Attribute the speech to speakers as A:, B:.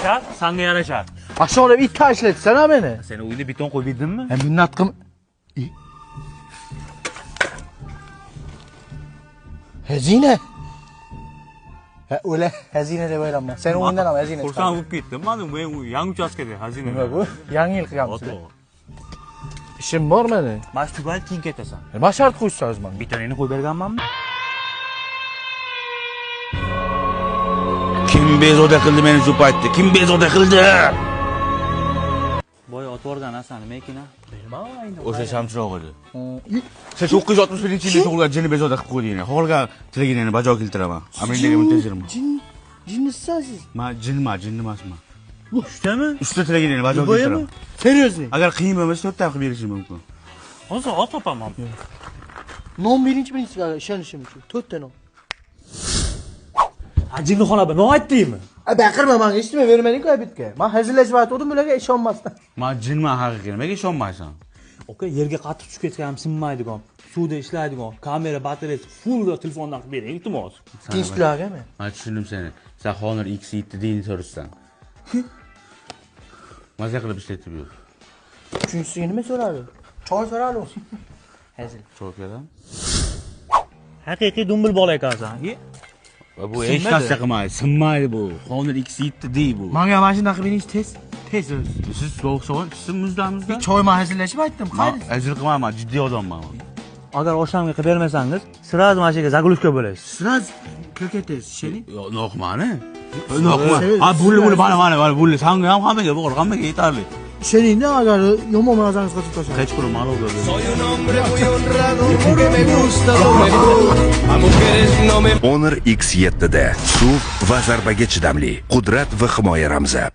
A: Shart, sanga yarashar.
B: Aşağıda bir tashlatsana meni.
A: Seni uyda beton qo'yib berdimmi?
B: Men minnat qilm. Hazina. Ha, o'la hazina deb o'ylayman. Seni o'yindan ham hazina
A: Xursand
B: chiqadi.
A: bo'lib ketdim. Mana men yangi uchastkada xazina.
B: Nima bu? Yangi yil qilganmisizlar?
A: Oto.
B: Ishim bor meni.
A: Mana shu tugaydi, keyin ketasan.
B: Nima shart qo'ysangiz menga?
A: Betonini qo'yib berganmanmi?
C: Kim bezovta qildi meni shu paytda? Kim bezovta qildi?
A: Boy otib yuborgan narsani nima ekan?
C: O'sha shamchiroq edi. Sen 961-yilda tug'ilgan jinni bezovta qilib qo'yding. Xohlagan tilagingni bajo keltiraman. Amringdagi muntazirman.
B: Jin, jinnisiz siz.
C: Man jinman, jinni emasman.
A: Uchtami?
C: Uchta tilagingni bajo keltiraman.
B: Серьезный?
C: Agar qiyin bo'lmasa to'rtta qilib berishim mumkin.
A: Hozir ot topaman.
B: Non birinchi birinchi ishonishim uchun. To'rtta non.
A: Ha, jinnixona bu nima aytdingmi?
B: A, baqirma menga, hech nima bermading-ku обед ga. Men hazillashib aytgandim, bularga ishonmasdan.
C: Man jinman haqiqiy. Nimaga ishonmaysan?
A: Aka, yerga qattiq tushib ketsa ham sinmaydigan, suvda ishlaydigan, kamera batareyasi full telefondan qilib bering, iltimos.
B: Tinchlargami?
C: Man tushundim seni. Sen Honor X7 deyni so'rashsan. Maza qilib ishlatib yur.
B: Uchinchisiga nima so'radi? Choy so'radi. Hazil.
C: Choy keladimi?
A: Haqiqiy dumbil bola ekansan.
C: Va bu hech narsa qilmaydi, sinmaydi bu. Honor X7 dey bu.
B: Menga mana shunday qilib bering tez. Tez o'zi.
C: Siz sovuq sovuq siz muzdan muzdan.
B: Choy men hazillashib aytdim,
C: Man
B: qaysi?
C: hazil qilmayman, jiddiy odamman.
A: Agar oshnamga qilib bermasangiz, сразу mana shu yerga заглушка bo'lasiz.
B: Сразу kirib sheling.
C: Yo'q, noqmani. Noqma. Ha, bo'ldi, bo'ldi, mana, mana, mana, bo'ldi. Sanga ham hammaga bor, hammaga yetarli.
B: Sheningda agar yomon munosabatga qilib tashladi.
C: Hech bir ma'lum bo'ldi.
D: Honor X7 da suv va zarbaga chidamli, qudrat va himoya ramzi.